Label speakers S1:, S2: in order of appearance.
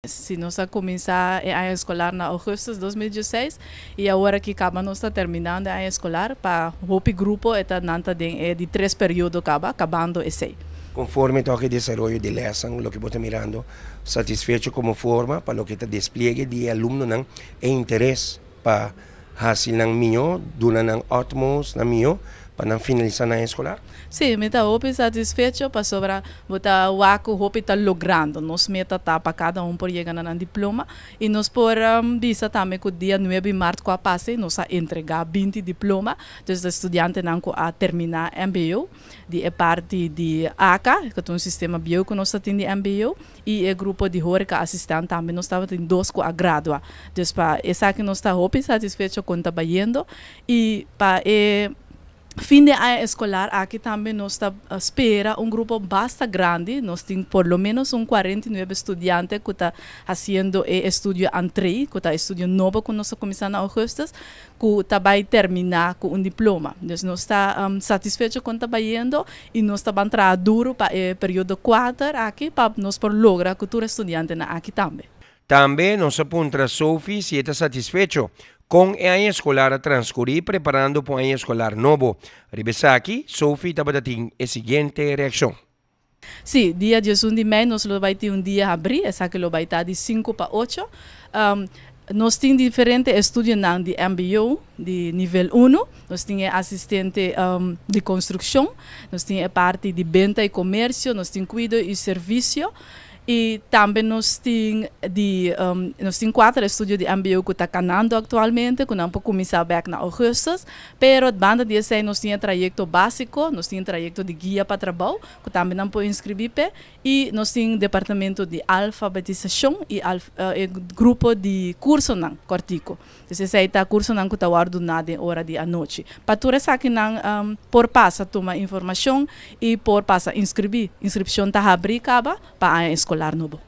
S1: Si, nos a cuminsa e aña escolar na augustus 2016 y awor cu caba nos ta terminando e aña escolar. Pa hopi grupo ta nan ta den e di tres periodo caba, cabando esey.
S2: Conforme toque desaroyo di les, loke bo ta mirando, satisfecho como forma pa loke ta despliegue di alumnonan e interes pa haci nan miho, duna nan utmost nan miho pa nan finalisa aña escolar?
S1: Si, mi ta hopi satisfecho pasobra bo ta wak cu hopi ta logrando. Nos meta ta pa cada un por yega na diploma y nos por bisa tambe cu dia 9 di maart cu a pasa nos a entrega 20 diploma. Anto, studiantenan cu a termina MBO, di e parti di ACA, cu ta un sistema bieu cu nos tin di MBO, y e grupo di horeca assistant tambe nos tabatin dos cu a gradua. Anto, pa esaki nos ta hopi satisfecho con ta bayendo y pa e fin di aña escolar aki tambe nos ta spera un grupo basta grandi. Nos tin por lo menos un 49 studiante cu ta haciendo e estudio entree, cu ta estudio nobo cu nos a cuminsa na augustus, cu ta bay termina cu un diploma. Anto, nos ta satisfecho con ta bayendo y nos ta bay traha duro pa e periodo 4 aki pa nos por logra cu tur studiantenan aki tambe.
S2: Tambe nos a puntra Sophie si ta satisfecho con e aña escolar a transcuri preparando pa aña escolar nobo. Riba esaki, Sophie tabatin e siguiente reaccion.
S1: Si, dia 11 di mei nos lo bay tin un dia habri, esaki lo bay ta di 5 pa 8. Nos tin diferente estudio di MBO, di nivel 1, nos tin asistente di construccion, nos tin parti di benta y comercio, nos tin cuido y servicio, y tambe nos tin cuater estudio di MBO cu ta canando actualmente, cu nan por cuminsa back na augustus, pero banda di esey nos tin trayecto basico, nos tin trayecto di guia pa trabou, cu tambe nan por inscribi y nos tin departamento di alfabetisacion y grupo di cursonan cortico. Anto, esey ta cursonan cu ta wordo duna den ora di anochi. Pa tur esakinan por pasa tuma informacion y por pasa inscribi. Inscripcion ta habri caba pa aña escolar nobo.